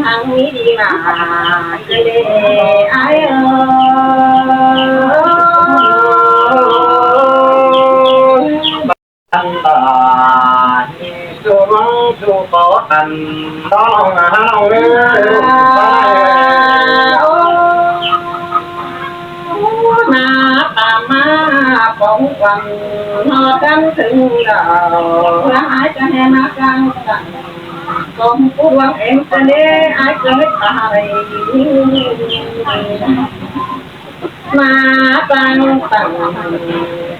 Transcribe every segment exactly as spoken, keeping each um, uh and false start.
Hăng mĩ đi mả, ꞌcọ ꞌlế ai ơi. Ăn ta, ꞌnị su ꞌluống su có ăn, đó lòng hăng lòng ơi. Mả ta mả phóng quăn, ꞌnọ căn thứng đảo, hăng ai ꞌcọ ꞌhế mả căng căng. Con cú ꞌluống em ꞌcọ ꞌlế ai ꞌcọ ꞌhế ta ꞌlế. Mả tăng tăng,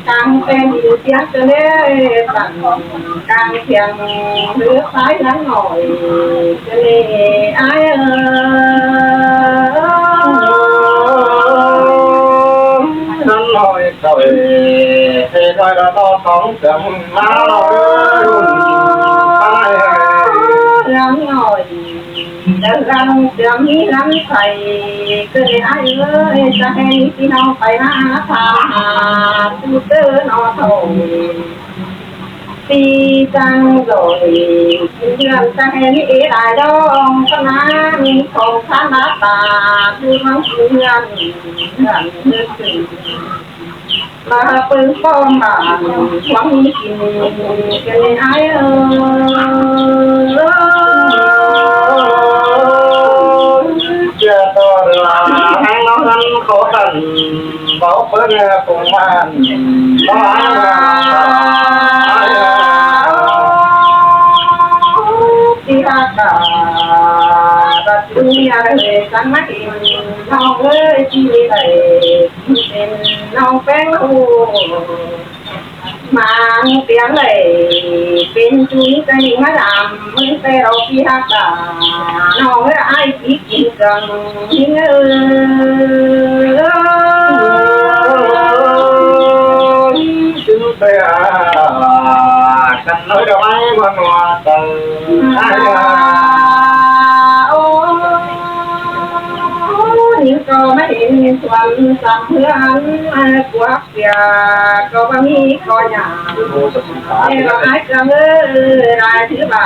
tăng pên đi ꞌtiếng ꞌcọ ꞌlế tăng, tăng thiêng ꞌlứa phái lắng hỏi ꞌcọ ꞌlế ai ơi. Lắng hỏi cậu, ê, ê, nói là to sóng sớm, má nó ơi, phái ơi. Lắng hỏi. Đăng lăng chấm mí lắm thầy, ꞌcọ ꞌlế ai ơi, ta ꞌhế ꞌnị ꞌpi ꞌnọng pay hả tham hả, tu tơ ꞌnọ thôi. ꞌPi tăng rồi, kin ꞌnượn ta ꞌhế ꞌnị ê lai đong, ꞌcọ ꞌnạ ꞌmí khong khán bá ta, tu măng kin ꞌnượn, ꞌnượn ꞌnượn ꞌnượn. Ba pưng pom ba, quăng mi kin, kin ai ơi. Chia to là hăng nó hăng khó khăn, bảo phước cùng man. Ba ai ơi. Ti hak ba, ba tu nhà đời sáng mắt in, nó ơi chi đời. Pên ꞌnọng pén ꞌhụ. Măng ꞌpiếng đảy pên ꞌchu ꞌnị ꞌcọ ꞌnị ꞌmá đam, ꞌmứng ꞌpẹ ꞌlo ꞌpi hak đa. ꞌNọng ơi ai ꞌchí kin căng ꞌnị ơi. Chứng ꞌpẹ căn nói đâu ai mà nua tờ. Ai à. Ô, ꞌnị ꞌcọ ꞌmá hên thuần sắm ꞌhướn, ai quắc ꞌpẹ ꞌcọ ꞌva ꞌmí ꞌcọ nhả. Ê, ꞌva ai căng ơi, lai thứ ba.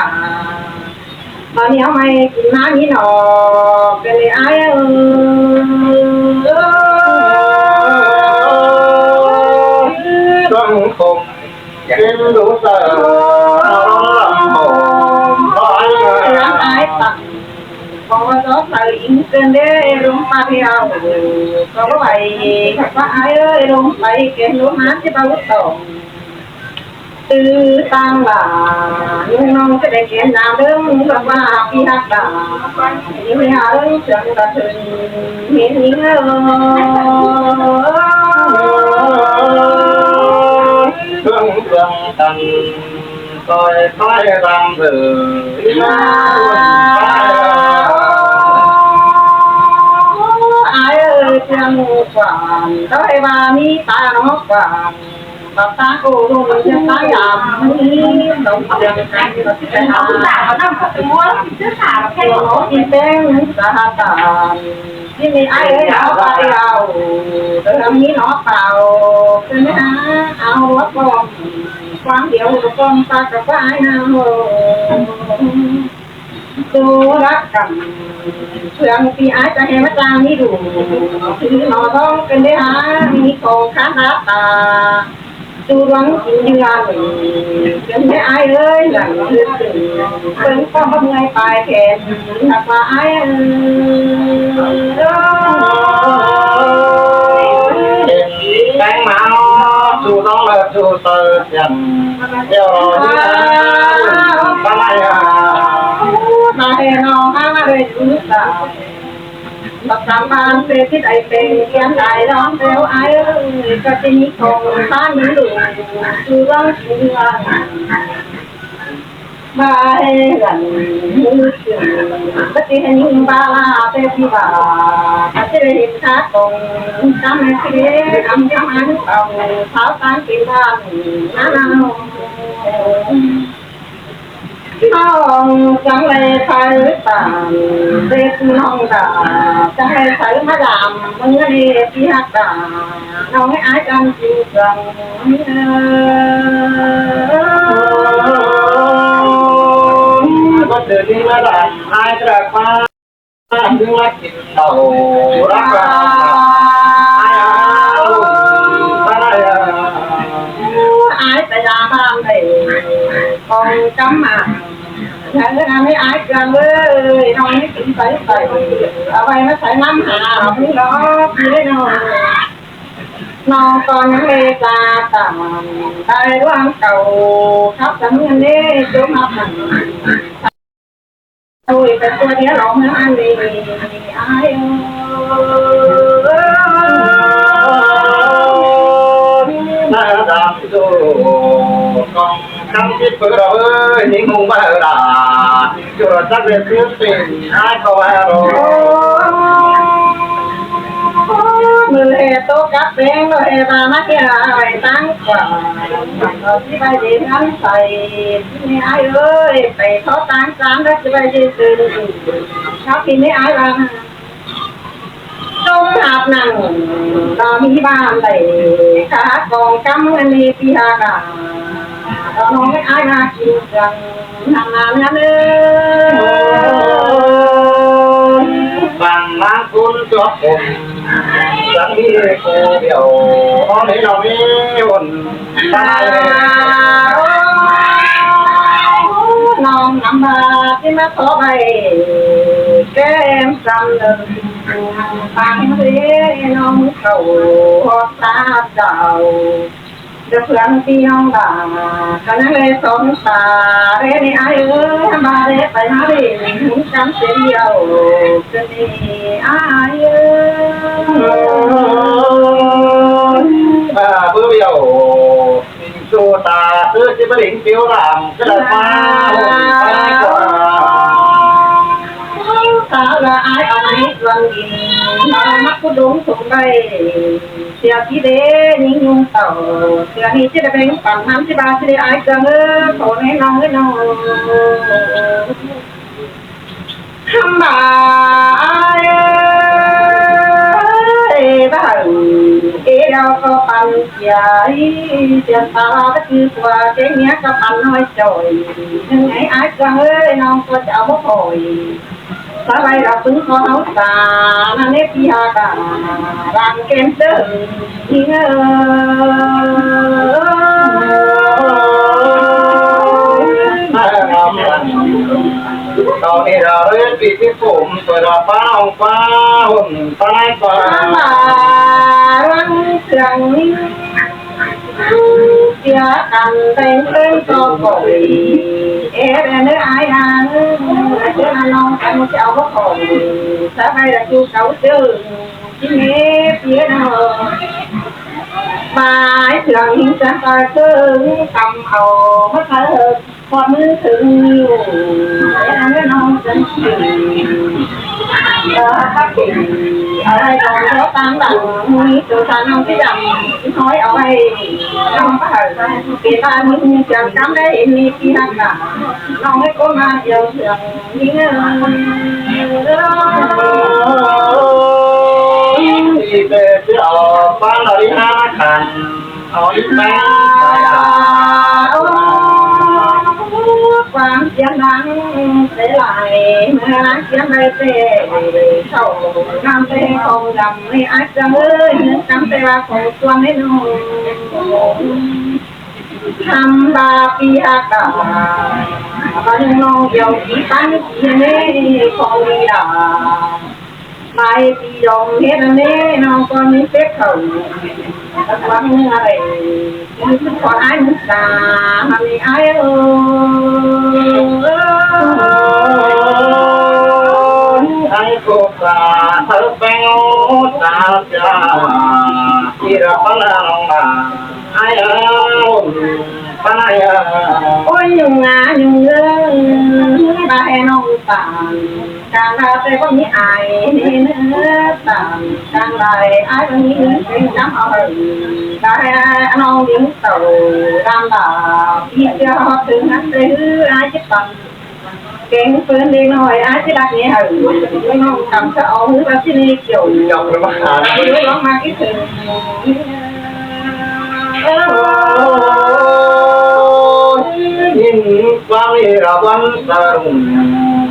Ba ꞌnéo ꞌmạy kin ꞌmá ꞌnị ꞌnọ, ꞌcọ ꞌlế ai ơi. Đăng khong. Kin đủ tờ, lòng lòng hồn, ai ơi. Lắm ai tặng. Có gió thở in cơn đê rung pha theo. Có bảy, có ai ơi, rung bảy, kén rung hát chứ bao tổng. Tư tăng là, nhưng nông cái đê kén đa đớng, có ba ꞌpi hak đa. Những nhà ơi, chẳng là thử, miễn những ơi. Hương hương tăng. Tôi nói rằng từ ai ơi, tiếng quản, tôi ba mi ta nó quản, bà ta cô luôn chứ ta làm, tổng tiền cái, cái hàng. Ông ta có năm có mua, chứ sao là cái nó đi tên, ta tàn. Chứ mi ai ơi, áo ba đi áo, tôi làm mi nó bảo, cái này áo, áo con, quán điếu của con ta có ai nào. Su lắc cẳng, sương ꞌpi ai ta ꞌhế ꞌmá trang ꞌnị đủ, thứ nó ꞌdóng cơn đế há, ꞌmí khong khán đá ta. Su ꞌluống kin ꞌnhương, cơn đế ai ơi, lẳng lươn cơn, cơn ꞌcọ báu ꞌngai pay khen, ꞌnặp ꞌva ai ơi. Cánh máu, su ꞌdóng lơ, su tơ, chăn, đeo, bye bye. Bác Sam Phan sẽ thích ai tên, kén ai đón theo ai ơi, cho tin ý không phá những đủ, su ꞌluống kin ꞌnhương. Ba hê gắn hư chữ, bất kỳ hình ba la tê ti ba, ta tê hê khá tông, ta mê tê ăm ta mê tông, tháo tan tê ba, na na. Nông chăng lê thái tàn, tê nông đa, chăng lê thái má đam, mưng lê ti hak đa, nông ai chăng chịu chăng. Bất cứ đi má đam, ai chả qua. Ái tai dám ꞌván đảy khong cắm ꞌmá. Nhớ ꞌnị ái Cương ơi, ꞌnọng ꞌnị kin pay pay, au ꞌvạy ꞌmá sai ꞌnăm hả ꞌnị lo, ꞌnị lo. ꞌNọng ꞌcọ ꞌnhắng lê ta tẳng tai ꞌluống cảu, khắp sắm ꞌnị chốm hắp nẳng. Ôi, ta ꞌcọ ꞌnị lo ꞌmá ăn đi, ái ơi. ꞌMá dám dú, khong cắm chít pơk ꞌlẹo ơi, ꞌnị ꞌmung ꞌmá ꞌlạ. Chua chắc lê ꞌsứa pên, ái ꞌcọ ꞌva ꞌlẹo. ꞌMự ꞌhế ꞌtố cắp ꞌpéng ꞌlẹo ꞌhế ꞌva ꞌmá ꞌchí ꞌvạy ꞌtáng ꞌquá. Khong ꞌchí ꞌvạy đi ꞌhướn pay, ꞌnị ái ơi, pay thó ꞌtáng ꞌchán đá ꞌchí ꞌvạy đi ꞌsứ. Khắp ꞌnị ái ꞌva ꞌnị. ꞌChốm hắp nẳng, ta ꞌmí ꞌván đảy, khá khong cắm ꞌnị ꞌpi hák a. Ta ꞌnọng ꞌnị ái ꞌva kin Cương, ꞌnặn ꞌnặn ꞌnặn ơi. Bang ꞌmáng ꞌcốn chuốp ꞌcốn, chắng ꞌmí cô điêu, ꞌnọng ꞌnị ꞌnọng ꞌnị ꞌhôn. ꞌNọng ꞌnặm ꞌva ꞌchí ꞌmá thó ꞌvạy, kem sắm đơng, ꞌpáng ꞌmá ꞌnọng khảu hót ta đao. Đa phướng ꞌpi ꞌnọng ꞌva, ꞌcọ ꞌnhắng lê sóng ta, ꞌlế ꞌnị ái ơi, ꞌva ꞌlế pay ꞌmá ꞌlế, ꞌhún cắm sến điêu, ꞌcọ ꞌnị ái ơi. ꞌVa báu điêu. Su ta ꞌsứ ꞌchí báu đing piu ꞌlam, ꞌchí đảy ꞌmá ꞌhôn ꞌpá ꞌquá. Ta ꞌva ái au ꞌmá ꞌnị Cương đi, ꞌmá ꞌmá ꞌcú đốn sung đảy. ꞌSịa ꞌchí đé ꞌnhính ꞌnung tảu, ꞌsịa ꞌnị ꞌchí đảy beng păn ꞌmắn ꞌchí ꞌva ꞌchí đảy ái Cương ơi, khổ ꞌnị ꞌnọng ơi ꞌnọng. Hăm ꞌva ái ơi, ꞌva hảư, ê đao ꞌcọ păn sia, ꞌchí ꞌchí ta ꞌva ꞌcứ ꞌquá, ké ꞌnhá ꞌcọ păn ꞌnọi chỏi, ꞌnưng ái ái Cương ơi, ꞌnọng ꞌcọ chảu báu khỏi. Ta ꞌvạy ꞌlẹo ꞌpứng ꞌcọ ꞌháu ta, ꞌnặn ꞌnị ꞌpi hák a, lăng kem tớng. Tau ꞌnị ꞌlẹo ꞌlế ꞌpi ꞌchí phôm, ꞌtoi ꞌlẹo ꞌpá ꞌnọng ꞌpá ꞌhôn ꞌpá ꞌnái ꞌquá. ꞌVa ꞌlăng Cương ꞌnị, sia căn beng ꞌpứng ꞌcọ khỏi, ê ꞌva ꞌnị ái ꞌnặn, ꞌchớ ꞌnọng căn chảu báu khỏi, ta ꞌvạy ꞌlẹo ꞌchu cáu ꞌchớ. ꞌChí ꞌnị ꞌpi ꞌnọng. ꞌVa ái Cương ꞌnị chắng ta ꞌchớ tăm au ꞌmá thả ꞌhọt ꞌmứ ꞌtứng ꞌnụ. Ê ꞌnọng chắng ꞌchí, ơ, khắp ꞌpi, au ꞌvạy ꞌnọng ꞌchọ tăm lăng ꞌmí tô san ꞌnọng ꞌchí dăm, ꞌchí ꞌhọi au ꞌvạy ꞌnọng ꞌpá hảư. Kể ꞌva ꞌmí chắng cắm đảy ꞌnị ꞌpi hák a, ꞌnọng ꞌmí ꞌcốn ꞌmá điêu Cương. Quang xiêm lăng ꞌtẹ lai, ꞌmưa lăng xiêm lai ꞌtẹ, sau năm ꞌtẹ khong dăm ꞌnị ái Cương ơi, năm ꞌtẹ ꞌva khong suôn ꞌnị ꞌnọng. Hăm ꞌva ꞌpi hák a, ꞌva ꞌnưng ꞌnọng điêu ꞌchí ꞌpắn ꞌchí ꞌnị khong đi đa. ꞌVa ꞌpi yom ꞌhết ꞌnị ꞌnọng ꞌcọ ꞌmí phép khảu. Ta ꞌquám ꞌnưng ꞌva đảy, ꞌmí khong ái ꞌmí sa, hăm ꞌnị ái ơi. Ái khốp sa, thở pheng ꞌsa sia, ꞌchí đảy ꞌpắn ꞌnọng ꞌva. Ái ơi, ôi, ꞌnhung a ꞌnhung ơi, ꞌva hê ꞌnọng păn, cang ꞌva ꞌtẹ báu ꞌmí ai ꞌnị ꞌnớ păn, cang lai ái báu ꞌmí ꞌnưng pên cắm au hảư, ꞌva hê ꞌnọng đing tảu, đam đa, ꞌpi sia hót ꞌtứng ꞌnặn ꞌtẹ ꞌhứ ái ꞌchí păn. Kéng ꞌpứng đi ꞌnọi, ái ꞌchí đắc ꞌnị hảư. ꞌNọng cắm ꞌchớ au ꞌhứ ꞌva ꞌchí ꞌnị kiểu. Nhọc lắm hả? ꞋLuống ꞌmá ꞌchí thử. Ôi, nhìn quang đi là bắn xa rùng.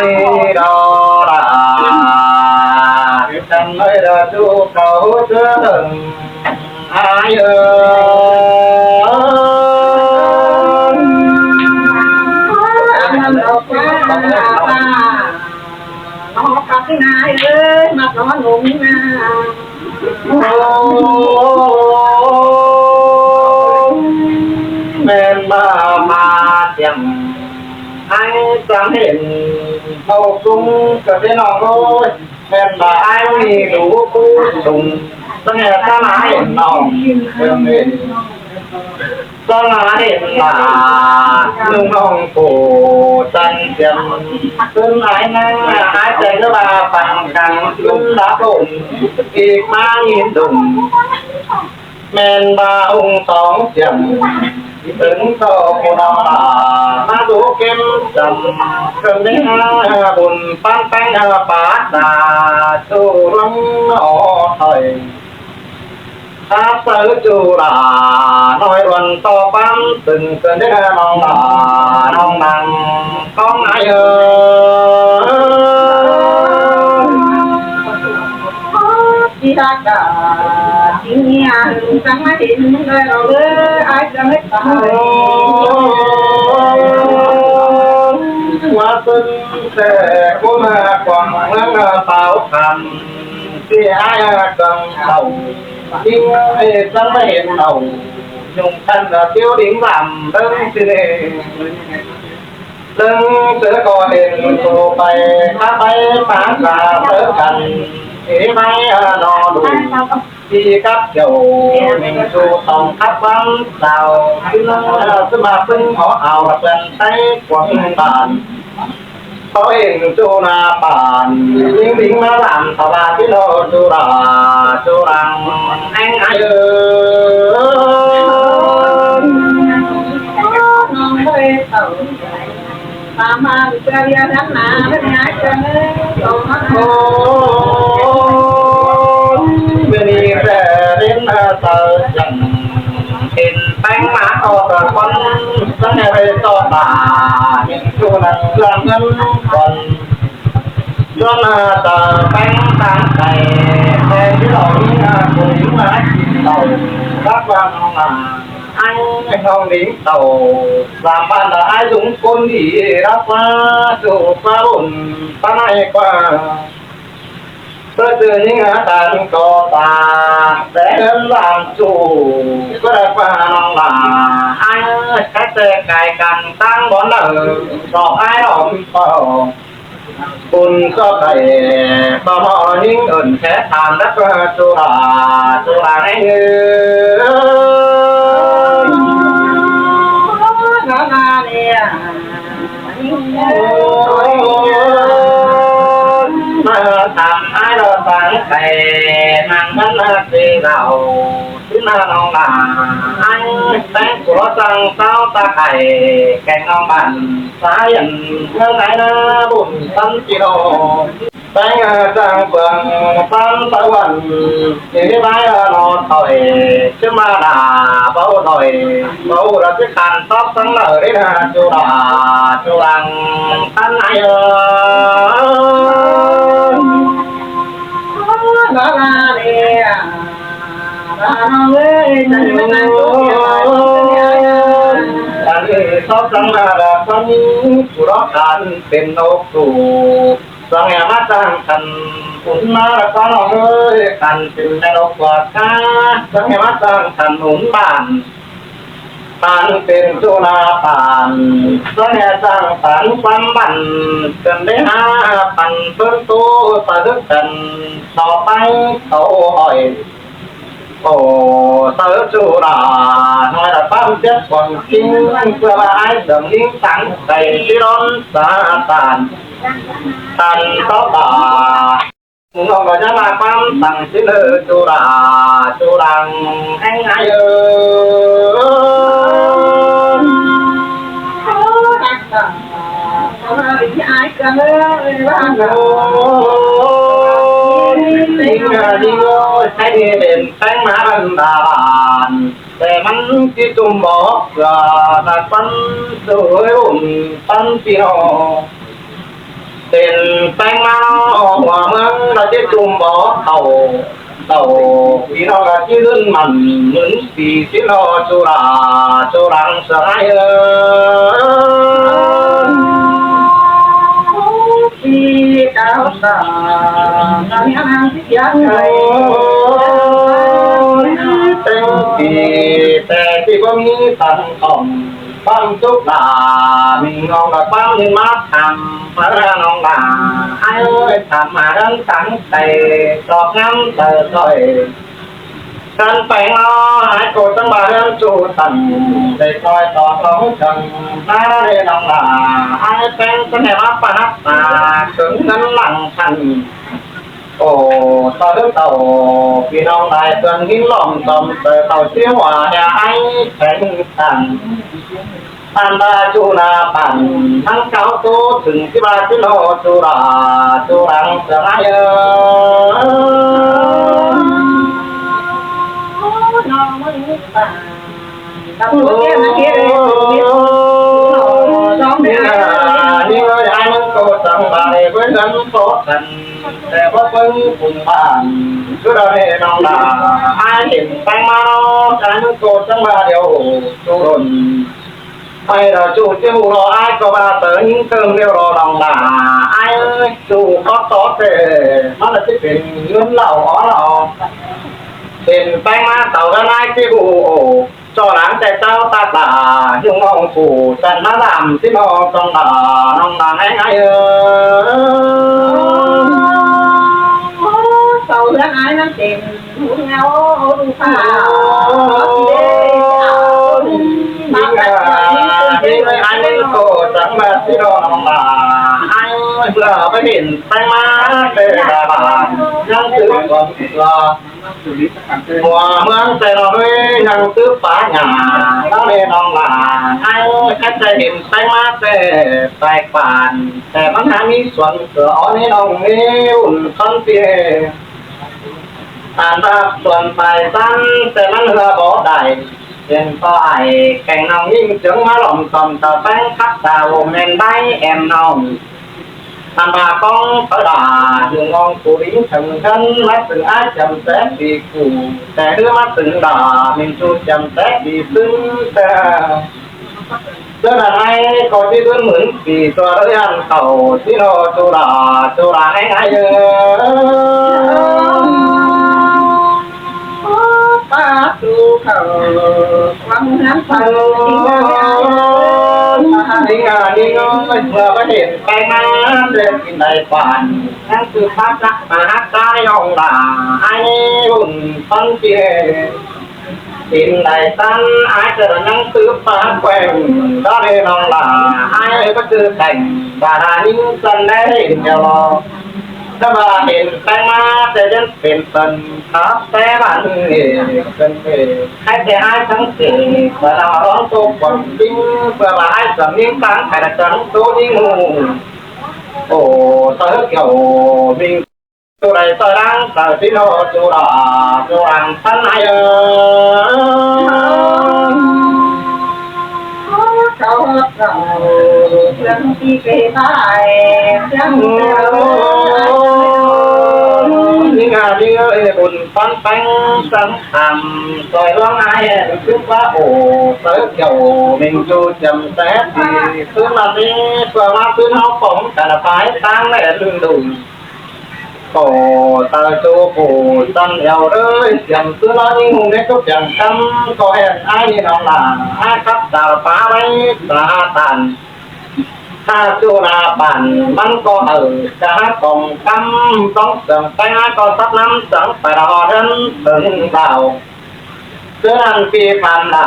Đi đó là. Chăm ơi đó chú cầu chớ đừng. Ai ơi. Nó khắp nai ơi, mặt nó núng na. Ôi, ꞌmen ꞌva ꞌma tiêm ai chăm hên, ꞌmá ꞌcúng ꞌcọ ꞌtẹ ꞌnọng ơi. ꞌMen ꞌva ai ꞌmí đủ ꞌcú sung, ꞌsướng ꞌhẹn ta ꞌmá hên ꞌnọng. ꞌSướng ꞌhẹn ta ꞌmá hên ꞌva ꞌnung ꞌnọng ꞌcú chăn tiêm. ꞌSướng ai ꞌnăng ai chăn ꞌcọ ꞌva păng căng ꞌsướng đáp ꞌlộn, ꞌchí ꞌmá nhìn đủng. ꞌMen ꞌva ung tóng tiêm, ꞌsướng ꞌcọ ꞌcú ꞌnọng ꞌva ꞌmá dú kêm chăm. ꞌCọ ꞌnị bun ꞌpắn ꞌpéng pát đa, ꞌchu ꞌlống ꞌnọ ꞌtoi. Khắp ꞌsớ ꞌchu đa, ꞌnọi ꞌluôn ꞌto ꞌpắn tưng ꞌcọ ꞌnị ꞌnọng đa, ꞌnọng ꞌnăng ꞌcóng ai ơi. Ôi, ꞌmá ꞌsướng ꞌtẹ ꞌcú ꞌmá quảng ꞌmướng páo khăn, ꞌchí ai ꞌcắng sau, ꞌnhính ꞌchắng ꞌmá hên ꞌnọng, ꞌnung khăn ꞌtiếu đính ꞌvám ꞌlớng ꞌchí ꞌnị. ꞌLớng ꞌsớ ꞌcọ hên ꞌchu pay, khắp pay pá ca ꞌsớ căn, ế ꞌmá ꞌno đu. ꞌChí cắp chiêu, ꞌchu tỏng khắp ꞌquám dao, ꞌsứ ꞌmá ꞌpứng hó ao ꞌpươn Thái quảng bản. Báu hên ꞌchu na bản, ꞌnhính bính ꞌmá ꞌvám thảo ꞌva ꞌchí ꞌnọ ꞌchu đa, ꞌchu đăng, ꞌhéng ai ơi. Ôi, bên đi về đến, ờ, tờ trần. Hên ꞌpéng ꞌmá ꞌto tờ ꞌquắn, ꞌsướng ꞌhẹn ꞌvạy ꞌto ta, hên ꞌchu ꞌnặn ꞌsướng ꞌngớn ꞌquắn. ꞌSướng, ờ, tờ ꞌpéng ꞌtáng cay, ꞌtẹ ꞌchí ꞌló ꞌnhính, ờ, ꞌcú ꞌnhính ꞌmá ꞌchí ꞌló, cắp ꞌva ꞌnọng ꞌnăng. Ai ꞌnọng đính tàu, ꞌlám ꞌván ta ai dúng ꞌcốn đi, đắp ꞌva ꞌchu ꞌva bun, ꞌpá ꞌnai ꞌquá. ꞌSớ ꞌchư ꞌnhính ꞌtáng ꞌcọ ta, té ꞌhướn ꞌván ꞌchu, ꞌcọ đắp ꞌva ꞌnọng ꞌva. Ai, khắt ꞌtẹ cai căn ꞌtáng bón đaư, sọc ai đỏm pao. Bun ꞌcọ cai, ꞌva ꞌmọ ꞌnhính ứn khé tham đắp ꞌchu đa, ꞌchu đa ꞌnị. ꞌMá tham ai ꞌlọ táng cai, ꞌnăng ꞌmắn ꞌtẹ đao, ꞌchí ꞌNa ꞌnọng ꞌnạ, ải ꞌpéng phủ ló săng ꞌtáo ta khải, kẻng ꞌnọng bản sa ꞌhiện ꞌmướng ải ꞌná bun sắn ꞌpi ꞌnọng. ꞌPéng ꞌsướng săng phượng sắn sa ꞌhuan, ꞌnị ꞌhế bái ꞌnọ ꞌtoi, ꞌchớ ꞌma đa báu ꞌtoi, báu đa ꞌchớ khăn tóp săng lở đé ꞌnạ ꞌchu đa, ꞌchu lăng sắn ải ơi. Ăn tóp săng ꞌnạ đa sắn phủ ló khăn pên ꞌnộc ꞌchu. Săng ꞌhế ꞌmá săng khăn ún ꞌmá đa sắn ꞌnọng ơi, khăn pên ꞌme ꞌnộc ꞌqua cá, săng ꞌhế ꞌmá săng khăn ún bản. Khăn pên ꞌchu ꞌnạ bản, săng ꞌhế săng bản ꞌquám bản, cần đé há bản ꞌsớn ꞌtố, sa dứt cần, so ꞌpái, so hỏi. Ổ, sa ꞌhứ ꞌchu đa, ꞌnọi đa ꞌpám chếp quảng kính, ꞌpưa ꞌva ải sớng ꞌlính tắng, đảy ꞌchí đón sa tản, tản tóp đa. ꞌNọng đa ꞌnhá ꞌva ꞌpám tẳng ꞌchí ꞌnớ ꞌchu đa, ꞌchu lăng ꞌhéng ải ơi. Ôi, ꞌnị ꞌnị ꞌnị ơi, ꞌpéng ꞌnị pên ꞌpéng ꞌmá bản đa bản, ꞌtẹ ꞌmắn ꞌchí ꞌchum bók ꞌcọ, ꞌnạ sắn ꞌchu ꞌhới ún sắn ꞌpi ꞌnọng. Pên ꞌpéng ꞌmá ꞌnọ ꞌhua ꞌmướng ꞌnạ ꞌchí ꞌchum bók khảu, khảu ꞌpi ꞌnọng ꞌnạ ꞌchí ꞌhướn mẳn ꞌmướng ꞌpi ꞌchí ꞌnọ ꞌchu đa, ꞌchu lăng săng ải ơi. ꞌPi cáo sa, ꞌnạ ꞌnhá ꞌnáng ꞌchí kiák ꞌnị. Ôi, ꞌpéng ꞌpi, ꞌtẹ ꞌchí báu ꞌmí săng khỏng, ꞌpám súc đa, ꞌmí ꞌnọng đa ꞌpám ꞌmí ꞌmá tham, ꞌmá ꞌnọng đa, ải ơi, tham ꞌmá ꞌhướn tắng đảy, tóp ngắm tơ ꞌtoi. Căn ꞌpéng ꞌnọ, ải ꞌcọ săng ꞌva ꞌhướn ꞌchu tẳng, đảy ꞌtoi tóp tóng chăng, ꞌná đé ꞌnọng đa, ải ꞌpéng săng ꞌhế ꞌmá pá hắc ta, sớng ꞌngớn lăng khăn. Ổ, ꞌtoi ꞌlứm tảu, ꞌpi ꞌnọng đai tuần ꞌhính lỏm tòm tơ tảu ꞌchí ꞌva ꞌhế ải ꞌpéng tẳng. Ăn ꞌva ꞌchu ꞌnạ bản, ꞌnăng cáo ꞌtố thửng ꞌchí ꞌva ꞌchí ꞌnọ ꞌchu đa, ꞌchu lăng săng ải ơi. ꞌNị ơi, ải ꞌmướng ꞌcọ săng ꞌva đảy ꞌvới ꞌnắn tóp căn, ꞌtẹ báu ꞌpứng phung bản, ꞌchớ đa ꞌnị ꞌnọng đa, ải hên ꞌpéng ꞌmá ꞌnọ, ải ꞌmướng ꞌcọ săng ꞌva điêu, ꞌchu đôn. Ải đa ꞌchu ꞌchí ꞌhụ lo ải ꞌcọ ꞌva tơ ꞌnhính tơm điêu lo ꞌnọng đa, ải ꞌchu có tó ꞌtẹ, ꞌmắn ꞌlạ ꞌchí pên ꞌngớn lảu ók lo. Pên ꞌpéng ꞌmá tảu ꞌhướn ải ꞌchí ꞌhụ ổ. ꞌChọ lăng ꞌtẹ ꞌtáo ꞌtặc đa, ꞌnhung ꞌnọng phủ, săn ꞌmá làm ꞌchí ꞌnọng săng đa, ꞌnọng đa ꞌhéng ải ơi. Sau ꞌhướn ải ꞌnặn pên ꞌhụ ꞌnéo ꞌhụ pha. Ôi, ꞌnị ơi, ải ꞌmướng ꞌcọ săng ꞌva ꞌchí ꞌnọng đa, ải ꞌmướng ꞌcọ báu hên ꞌpéng ꞌmá ꞌtẹ đa bản, ꞌnhắng tứ ꞌcọ ꞌva ꞌmưa ꞌmướng ꞌtẹ ꞌnọng ꞌhới ꞌnhắng tứ pá nhả, ꞌnặn ꞌnị ꞌnọng đa, ải ꞌcọ ꞌtẹ hên ꞌpéng ꞌmá ꞌtẹ tài khoản, ꞌtẹ ꞌmắn hák ꞌmí suôn ꞌcọ ók ꞌnị ꞌnọng ꞌnị ún sắn ꞌpi ꞌnị. Ăn ꞌva suôn tài sản ꞌtẹ ꞌmắn ꞌhứa báu đảy, pên ꞌtoi ải kẻng ꞌnọng ꞌnhính chướng ꞌmá lỏm tỏm tơ ꞌpéng khắp ta ôm ꞌmen bái em ꞌnọng. Ăn ꞌva ꞌcóng pháư đa, ꞌnhung ꞌnọng phủ đính thẳng ꞌdớn, ꞌmá tưng ải chăm sét đi phủ, ꞌtẹ ꞌhứa ꞌmá tưng đa, ꞌmính ꞌchu chăm sét đi ꞌsướng ꞌtẹ. ꞌChớ đa ải ꞌcọ ꞌchí ꞌcứn mưn phi tua đới ăn khảu, ꞌchí ꞌnọ ꞌchu đa, ꞌchu đa ꞌhéng ải ơi. Pá ꞌchu khảu, quăng ngắn khảu, đính à, đính ơi, ꞌmưa báu hên ꞌpéng ꞌmá, ꞌtẹ kin đảy khoản, ꞌnhắng tứ pá sắc pá hắc ta ꞌnọng đa, ải ún sắn ꞌpi ꞌnị. Kin đảy sắn, ải ꞌchớ đa ꞌnhắng tứ pá hắc queng, đa ꞌnị ꞌnọng đa, ải báu tứ tẻng, đa đa ꞌnhính sắn đảy kin đeo lo. Tơma pên ꞌpéng ꞌmá ꞌtẹ ꞌdiến pên pơn khắp ꞌtẹ bản ꞌnị, pên pên hák ꞌtẹ ái tắng ꞌtẹ, ꞌpưa ꞌnọ ꞌlóng ꞌtố quảng ꞌpính, ꞌpưa ꞌva ái sớm ꞌnhính táng phải là tắng ꞌtố ꞌnhính ꞌhụ. Ổ, ꞌtoi hớt kiẻo ꞌminh ꞌtố đảy ꞌtoi đang ꞌtoi ꞌpính ꞌnọ, ꞌchu đỏ, ꞌchu đang ꞌphắn ái ơi. Khảu ꞌhọt khảu, ꞌlớng ꞌpi kê bai, ꞌlớng ꞌtẹ ꞌnhính ꞌnhính ơi, bun ꞌphắn ꞌpéng sắng tham, ꞌtoi ꞌluống ái ꞌsướng ꞌquá ổ, ꞌtoi kiẻo ꞌminh ꞌchu chiêm ꞌtẹ ꞌpi, ꞌsướng ꞌmắn ꞌnị, ꞌpưa ꞌmá ꞌsướng ꞌháu phóng căn ꞌphái ꞌtáng ꞌlẹ ꞌlưng đun. Ổ, ꞌtoi ꞌchu phủ săn eo ới, chiêm ꞌsướng ꞌló ꞌnhính ꞌhung đé cốc piang ꞌcắm, ꞌcọ hẹn ái ꞌnị ꞌnọng lả, ái khắp đảo phá ꞌvạy, xa tản. Hák ꞌchu đa bản, ꞌmắn ꞌcọ hảư, cá hák cỏng ꞌcắm, ꞌtóng sương ꞌpéng ái ꞌcọ sắp ꞌnắm, sương phải là họ đến, sương đảo. ꞌCứ ăn ꞌpi phản lả,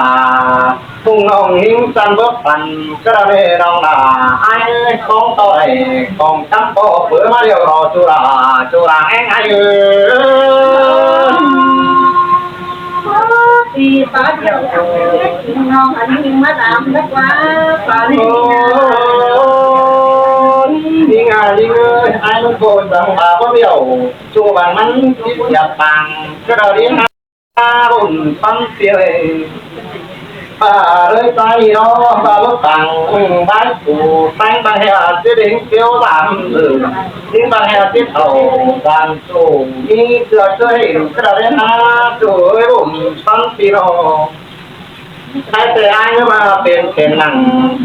ꞌpứng ꞌnọng ꞌnhính săn bớp phản, ꞌcứ đa ꞌnị ꞌnọng lả, ái ꞌcóng ꞌtoi, cỏng ꞌcắm ꞌcọ bứa ꞌmá điêu ꞌló ꞌchu lả, ꞌchu lả ꞌhéng ái ơi. ꞌPi ꞌpá điêu, ꞌnọng ăn ꞌnhính ꞌmá đăm đắc ꞌquá, ꞌpá ꞌnị ꞌnhính ơi, ái ꞌmắn ꞌcọ sắng ꞌva bớp điêu, ꞌchu bản ꞌmắn chít dạp pang, ꞌcứ đa ꞌnị ꞌnhá bun ꞌphắn ꞌpi ơi. ꞌPưa ꞌlới ꞌtoi ꞌnị ꞌnọ, ꞌpưa bớp pang, bái phủ, ꞌpéng bang hẹ ꞌchí đính phiếu làm lử, đính bang hẹ ꞌchí thảu, làm chủ, ꞌmí ꞌchưa ꞌchớ hên, ꞌcứ đa ꞌnhá, ꞌchu ới bun ꞌphắn ꞌpi ꞌnọ. Thái ꞌtẹ ái ꞌnhá ꞌva pên pên nẳng,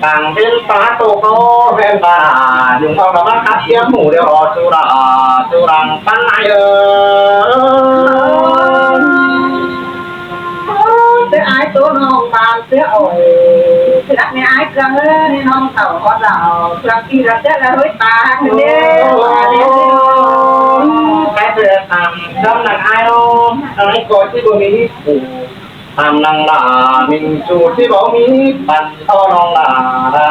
tang pên ꞌpá tô ꞌcọ, pên ꞌpá đa, ꞌnhính ꞌcọ ꞌmá khắp ꞌtiếm ꞌmụ điêu ꞌló ꞌchu đa, ꞌchu đang ꞌphắn ái ơi. ꞌTẹ ái ꞌtố ꞌnọng bản ꞌtẹ ơi, ꞌchư đắc ꞌnị ái căng ơi, ꞌnị ꞌnọng thảu ꞌhọt đảo, ꞌchư đắc ꞌpi đắc ꞌtẹ là hơi ta, ꞌcứ đe, ꞌva đe. Thái ꞌtẹ tham, chăm nẳng ái ꞌnọ, ái ꞌcọ ꞌchí báu ꞌmí phủ. Tham nẳng lả, ꞌminh ꞌchu ꞌchí báu ꞌmí, păn ꞌto ꞌnọng lả,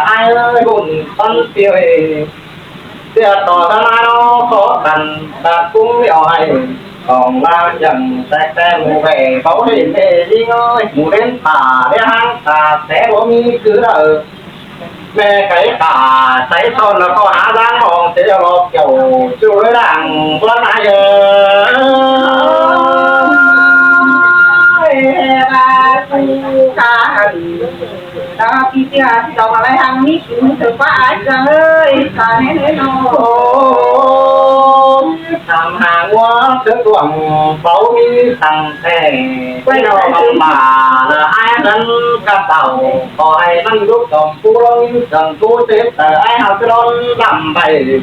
ái ơi, bun ꞌphắn ꞌpi ơi. ꞌTẹ ꞌto ꞌphắn ái ꞌnọ khó khăn, ta ꞌcúng ꞌnéo ꞌhạy, cỏng ꞌla chắng, ꞌtẹ ꞌtẹ ꞌmụ ꞌvạy, báu đảy ꞌmí ꞌnhính ơi, ꞌmụ đến ta, đé ꞌháng ta, té báu ꞌmí ꞌcứ đaư. ꞌMẹ cáy ta, sáy son ꞌnọ ꞌcọ hák ꞌdáng mong, té ꞌló kiẻo, ꞌchu ới đang, ꞌquá ái ơi. Ê, ꞌva ꞌchu cá hẳn, ta ꞌpi ꞌchưa, ꞌchọ ꞌva ꞌvạy hăng ꞌmí ꞌcứ, ꞌchư ꞌquá ái ꞌchưa ơi, ta ꞌnê ꞌnê ꞌnọ. Tham hang ꞌmá ꞌchớ tuang, báu ꞌmí tăng ꞌtẹ, ꞌquá ꞌnọ ꞌmắn ꞌva, ái ꞌnặn cá tảu, ꞌcọ hảư ꞌmắn lúk tỏm pú ꞌlóng, tỏm pú tết, ta ái hảư ꞌchớ đón đăm ꞌvạy.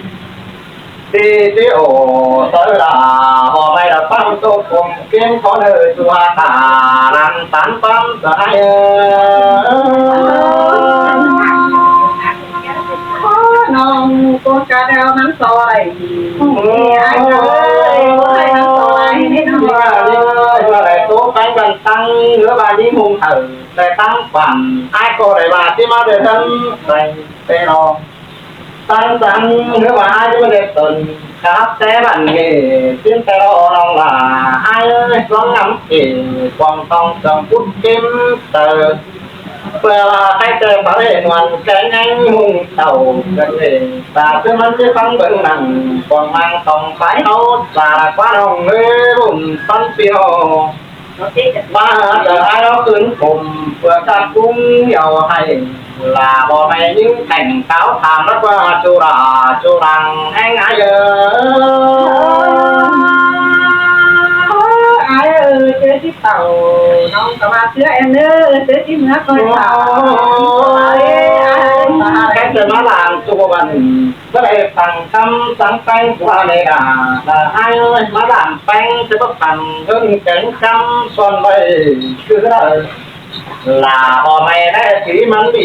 Ti ti ổ, ꞌtoi lả, ꞌpo ꞌvạy đa ꞌpăng tô cuông, ꞌkiến khó nơ ꞌchu hák ta, lăng tán ꞌpắn ta ái ơi. ꞌNọng ꞌcốn cá đeo ꞌmắn ꞌtoi. Ái ơi, ꞌcốn ꞌtoi ꞌmắn ꞌtoi. ꞌNhính ơi, ꞌchưa đảy ꞌtố ꞌpéng căn tăng, ꞌngứa ꞌva ꞌnhính ꞌhung thảu, đảy tăng quản, ái ꞌcọ đảy ꞌva ꞌchí ꞌmá đảy tăng, đảy ꞌtẹ ꞌnọng. Tăng tăng, ꞌngứa ꞌva ái ꞌchí ꞌmá đảy tơn, khắp té bản ꞌnị, ꞌchí ꞌtẹ ꞌnọng lả, ái ơi, ꞌluống ngắm kỉ, quảng tong song phút kim tờ. ꞌPưa ꞌva Thái ꞌtẹ pháo ꞌlẹ nguồn kéng ꞌhéng ꞌhung thảu, gật lệ, ta ꞌchớ ꞌmắn ꞌchí ꞌphắng bớng nẳng, quảng mang tong phái ꞌháu, ta ꞌquá ꞌnọng ới bun ꞌphắn ꞌpi ꞌnọ. ꞌVa ta ái ꞌnọ ứn khum, ꞌpưa ꞌcặt ꞌcúng ꞌnéo ꞌhạy, lả ꞌpo ꞌme ꞌnhính khẻng cáo tham lắt ꞌva ꞌchu đa, ꞌchu đang ꞌhéng ái ơi. Ái ơi, ꞌchớ ꞌchí tảu, ꞌnọng ꞌcọ ꞌva ꞌchưa em ꞌnớ, ꞌchớ ꞌchí ꞌmứa ꞌcoi tảu. Ái ơi, ái ơi, ái ơi. Khắp ꞌtẹ ꞌmá ꞌlam ꞌchu báu băn, báu đảy păng ꞌcắm sắng ꞌpéng ꞌquá ꞌnê đa, ái ơi, ꞌmá ꞌlam ꞌpéng ꞌchớ báu păng, ꞌhưng kéng ꞌcắm son ꞌvạy, ꞌcứ đaư. Lả ꞌpo ꞌme đé sí ꞌmắn đi,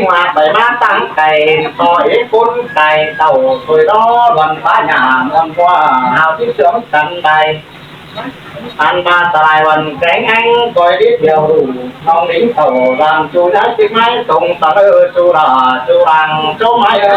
ꞌmá ꞌvạy ꞌmá táng cay, ꞌtoi ꞌcốn cay, tảu thôi đó, luận phá nhà, muôn ꞌmua, hao tí sướng sắn đay. Ăn ꞌva ta lai ꞌvặn kéng ꞌhéng, ꞌcoi đít điêu đủ, ꞌnọng đính tảu, ꞌlam ꞌchu nhá chích ꞌmái, tông ta ơ ꞌchu đa, ꞌchu đang, ꞌchu ꞌmái ơ.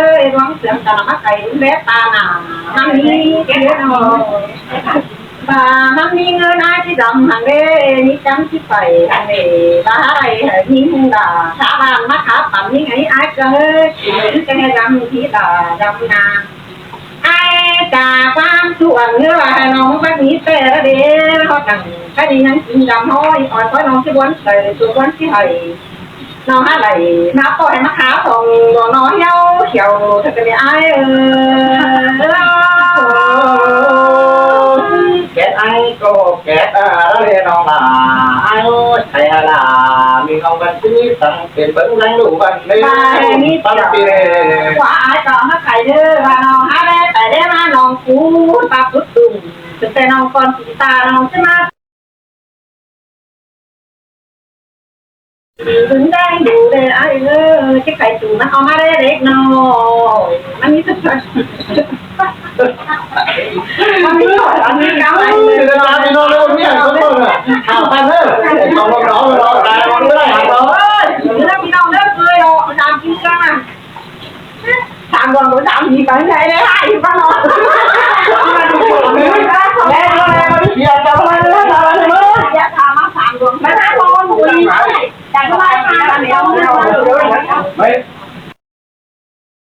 ơi, ꞌluống sương ta ꞌnặm ꞌmá cai ꞌlum đé ta nả, ꞌnặm ꞌnị ꞌtiến ꞌnớ. ꞌVa ꞌnặm ꞌnị ꞌngớn ải ꞌchí đăm hăng đé, ꞌnị chắng ꞌchí pay hăng đé, ꞌva hák đảy hảư ꞌnhính hung đả, khả ꞌváng ꞌmá khả păn ꞌnhính ải ải ꞌcọ ơi, ꞌchí ꞌchí hảư đăm ꞌchí đả đăm nả. Ải ꞌchạ ꞌquám ꞌchu ăn ꞌngớn ꞌva hảư ꞌnọng báu ꞌmí ꞌtẹ ꞌlẹo đé, ꞌhọt ꞌnặn, ꞌcọ đi ꞌnhắng kin đăm ꞌhọi, ꞌhọi ꞌnọng ꞌchí ꞌmuôn ꞌtẹ, ꞌchu ꞌmuôn ꞌchí hảư. ꞌNọng hák đảy, ꞌnạ ꞌpọ hảư ꞌmá khả song, ꞌnọng ꞌnọ hiếu khiẻo, ꞌchớ ꞌcọ ꞌnị ải ơi. Kẹt ải ꞌcọ kẹt, ꞌa, ꞌlẹo ꞌnọng ꞌva, ải ơi, thảy ꞌla, ꞌmí ꞌnọng báu ꞌmí săng, pên bớng lăng ꞌlụk báu ꞌmí, ꞌva ꞌmí săng pên. ꞌQuá ải ꞌcọ ꞌmá thảy đé, ꞌva ꞌnọng hák đảy, thảy đé ꞌmá ꞌnọng cú, ꞌva cú tủm, ꞌchớ ꞌnọng ꞌcọn ꞌchí ta ꞌnọng ꞌchí ꞌmá. Bớng đang đu đé ải ơi, ꞌchí khay tủm ꞌmắn au ꞌmá đé đếc ꞌnọi. ꞌMắn ꞌmí sứk sơi. ꞌMắn ꞌmí hỏi, ꞌmắn ꞌmí cáo ải. Ôi, người ta đi nó đâu, ꞌmí hỏi không đâu nè. Hảo Phan ơi, để cho nó nói, nó nói, nó nói, nó nói. Ôi, người ta đi nó đớp người đó, làm kinh doanh à. Sắm quần áo sắm gì bắn này đấy, hai bắn nó.